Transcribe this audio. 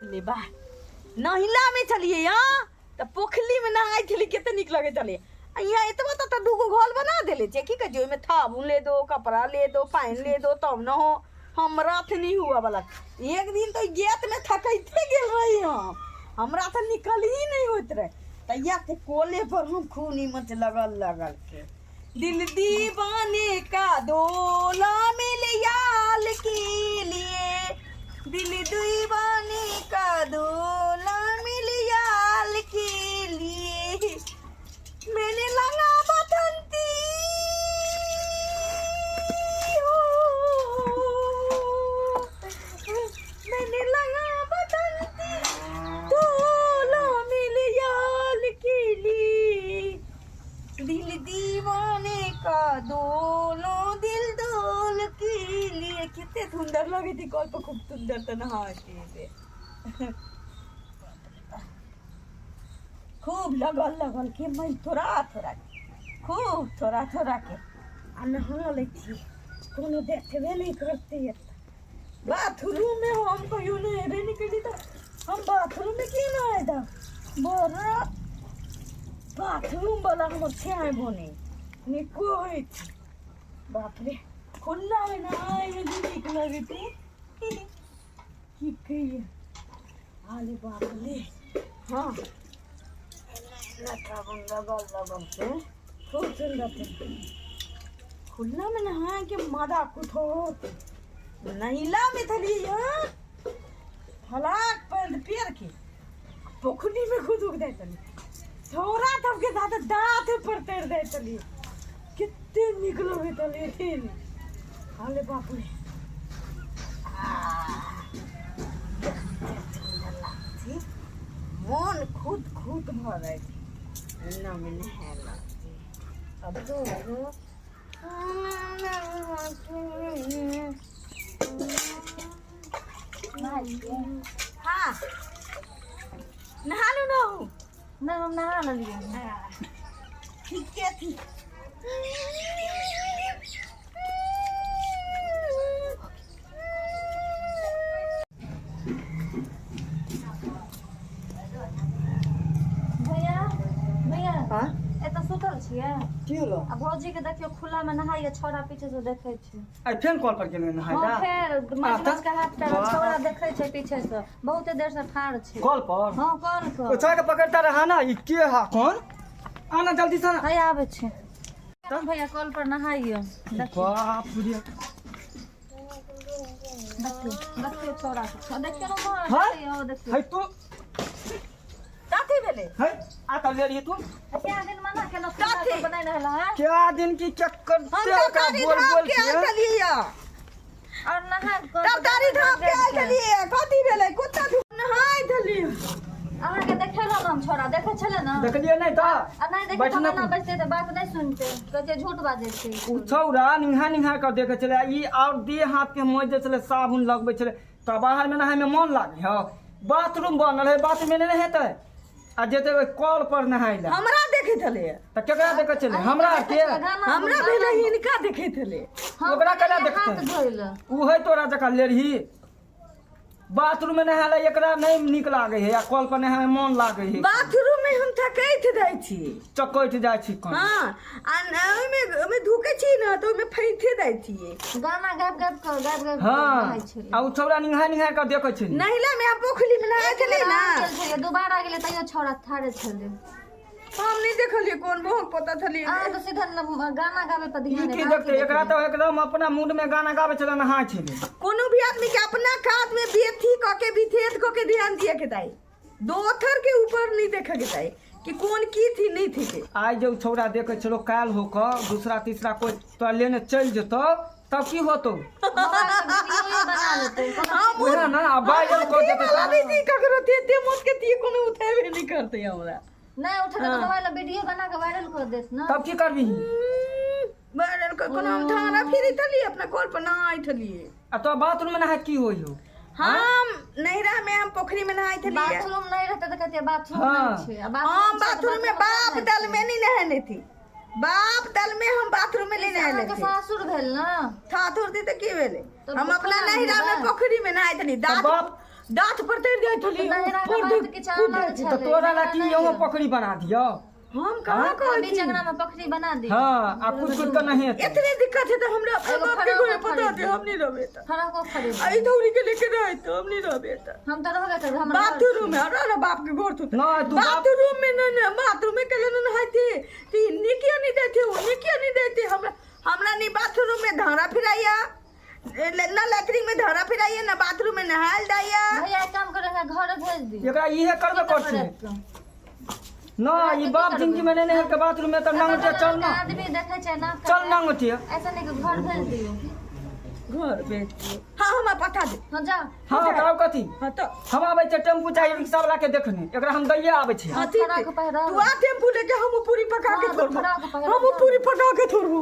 ले बा नहिला में छलियै यहाँ तऽ पोखली में नहाय छलियै, कते नीक लगै छलै। आ यहाँ एतबा तऽ दूगो घर बना देले छै, की कहै छै, ओहिमे साबुन ले दो, कपड़ा ले दो, पानि ले दो, तब न हो। हमरा तऽ नहि हुआ वाला। एक दिन तऽ गेट में थकैते गेल रही हम, हमरा तऽ निकल ही नहीं होइत रहे। तैया के कोले पर हम खूब नीमन से लगल लगल के दिल दीवाने का दोला मिल याल के लिए, दिल दीवाने का दोला मिल याल के लिए, मैंने लगा बसंती हो, मैंने लगा बसंती दोला मिल याल के लिए, दिल दीवाने का दोनों दिल दोल के लिए। कितने सुंदर लगे थी कॉल पर, खूब सुंदर तो नहाते खूब लगल लगल के मैं थोड़ा थोड़ा खूब थोड़ा थोड़ा के आ नहा लै छी, कोनो देखबे नहीं करते। बाथरूम में हम कहियो नहेबे नहीं करी, तो हम बाथरूम में क्यों नहाय दा बड़ा बाथरूम वाला हमर छाय बने निको होइ छै। बाप रे, खुला में नहाय में भी नीक लगते, की कहिए। अरे बाप रे, हाँ एना साबुन लगल लगल के खूब सुंदर छै। खुला में नहाय के मजा कुछ होत। नहिला में थली फलाक पैंट पेर के पोखरी में खुद उग जाए चली, थोड़ा तब के साथ दांत पर तैर जाए चली, कितने निक लगे चली। अरे बाप रे, मन खुद खुद भऽ जाइ छै एना में नहाय लगतै। अब तो हाँ नहा लू ना हूँ। नहि, हम नहा लेलियै। ठीके थी। भैया, भैया। हाँ? एतऽ सुतल छियै? की होलो? आ भौजी के देखियौ, खुला में नहाइए, छौड़ा पीछे से देखै छै। आइ फेन कॉल पर गेलै नहाय हाँ ला? फेर आ, मच तऽ? मच के हाथ पैर वाह। छौड़ा देखै छै पीछे से, बहुते देर से ठाढ़ छै कॉल पर। हाँ, कॉल पर। ओ छौड़ा के पकड़ता रहा ना, ई के हा कौन, आना जल्दी से। हैया आबै छै भैया, कॉल पर नहाइए, देखियौ। बाप रे, देखियौ देखियौ छौड़ा के देखियौ ने। हाँ? देखियौ देखियौ। है तू कथी भेलै? है आ त ले रही तू। क्या दिन मना केलहुँ कथी? बनाइ रहल है। क्या दिन की चक्कर हम से ओकरा तरकारी बोल ढाप बोल के आयल के छलियै, और नहा तरकारी ढाप के आयल छलियै। कथी भेलै? कुत्ता नहाय छलियै। अहाँके देखेलहुँ ने हम, छौड़ा देखै छलै ने? देखलियै नहि तऽ। आ नहि देखै बैठना तऽ बैठते तऽ बात नहि सुनते, कहै छै झूठ बाजै छै। ओ छौड़ा निंघा निंघा कऽ देखै छलै, आ ई आओर देह हाथ के मजै छलै, साबुन लगबै छलै। तऽ बाहर मे नहाय मे मन लागै हौ? बाथरूम बनल है, बाथरूम मे नहि नहेतै आ जेतै ओहि कल पर नहाय लए। हमरा देखै छलैया। तऽ केकरा देखै छलै? हमरा के? हमरा भेलै हिनका देखै छलै। ओकरा केना देखतै? हाथ धोइ लए। ओ है तोरा जकाँ लेरही, बाथरूम मे नहाय लए एकरा नहि नीक लागै है आ कल पर नहाय मे मन लागै है। बाथरूम में हम थकैत जाइ छी। चकैट जाइ छी कन। हाँ, आ ओहिमे ओहिमे धुकै छी ने तऽ ओहिमे फैंते जाइ छियै। गाना गाबि गाबि कऽ गाबि गाबि कऽ हाँ नहाइ छलै। आ ओ छौड़ा निंघा निंघा कऽ देखै छलै। नहिला में हम पोखरी में नहाय छलियै ने। गेल छलियै, दोबारा गेलै तैयो छौड़ा ठाढ़े छलै। हम नहि देखलियै कोन बहुत पता छलियै। अहाँ तऽ सीधा गाना गाबै पर ई ध्यान की देखतै एकरा? तऽ एकदम अपना मूड में गाना गाबै छलै, नहाय छलै। कोनो भी आदमी के अपना काज में बेथी कऽ के विथेद कऽ के ध्यान दिए के चाही, दोसर के ऊपर नहीं देखे के चाही कि कोन की थी नहीं थी के। आइ जे ओ छौड़ा देखै छलो, काल्हि हो कऽ दूसरा तीसरा कोइ तोरा लेने चलि जेतौ तब की होतौ? वीडियो बना लेतै। हम उएह ने, आ वायरल कऽ देतै वाला नहीं थी ककरो तेते मोट के थी, कोनो उठेबे नहीं करते हमरा। नहि उठेतै तऽ मोबाइल में वीडियो बना के वायरल कर देत ने। तब की करबिही? वायरल के कोनो हम थाना फिरी थलिए, अपना कल पर नहाय थलिए। आ तोरा बाथरूम में नहाय की होइ हौ? हम नैहरा में हम पोखरी में नहाय थलिए। बाथरूम नहि रहतै तऽ कहतियै बाथरूम हाँ। नहि छै। आ हम छै तऽ बाथरूम में बाप नहि दल में नहीं नहाने थी, बाप दल में हम बाथरूम में नहीं नहाने अहाँके थी। सासुर भेल ने। थाथुर थी तऽ की भेलै? तऽ हम अपना पोखरा में नैहरा में नहेबै? पोखरी में नहाय थली। दाँत बाप दाँत पर तैर जाइत छली नहेला के ऊपर बाद दे- किछु अलग तऽ छलै तोरा ला की इहो पकड़ी बना दियौ? हम कहाँ कहै बीच छी? अंगना में पखरी बना दी। हाँ, आ कुछ कुछ के नहीं हेतै। इतने दिक्कत है तो हमरा अपने एगो बाप के फराको घरे पता खरीद दे, हम नहीं रहबे त। फराको खरीद। आ ई दौरी के लेके रहे तो हम नहीं रहबे त। हम तऽ रहबे करबै, हमर घर बाथरूम में अरे अरे बाप के घर तो नहीं, तू बाप- बाथरूम में न न बाथरूम में के न नहाते ती निकिया नहीं देते, वो निकिया नहीं देते हमरा। हमरा नहीं बाथरूम में धारा फिराइया, न लैट्रिन में धारा फिराइया, न बाथरूम में नहायल दाइया। भैया, एक काम करे, घर भेज दी। एकरा इहे करबे करछै न, ई बाप जिंदगी में नहीं हेतै बाथरूम में तऽ नंगटे चल न। आदमी देखै छै ना। चल नंगटे। ऐसा नहीं कि घर भेज दियो। घर भेज दियो। हाँ, हमरा पठा दे। हाँ, जाओ। हाँ, तऽ आउ कथी? हाँ तऽ। हम आबै छै टेम्पू चाही रिक्शा वाला के देखने, एकरा हम दैये आबै छी। हाँ, ठीक फराक है। पहिराउ। तू आ टेम्पू लेके, हम पूरी पका के हाँ, छोड़बो। फराक पहिराउ। हम पूरी पका के छोड़बो।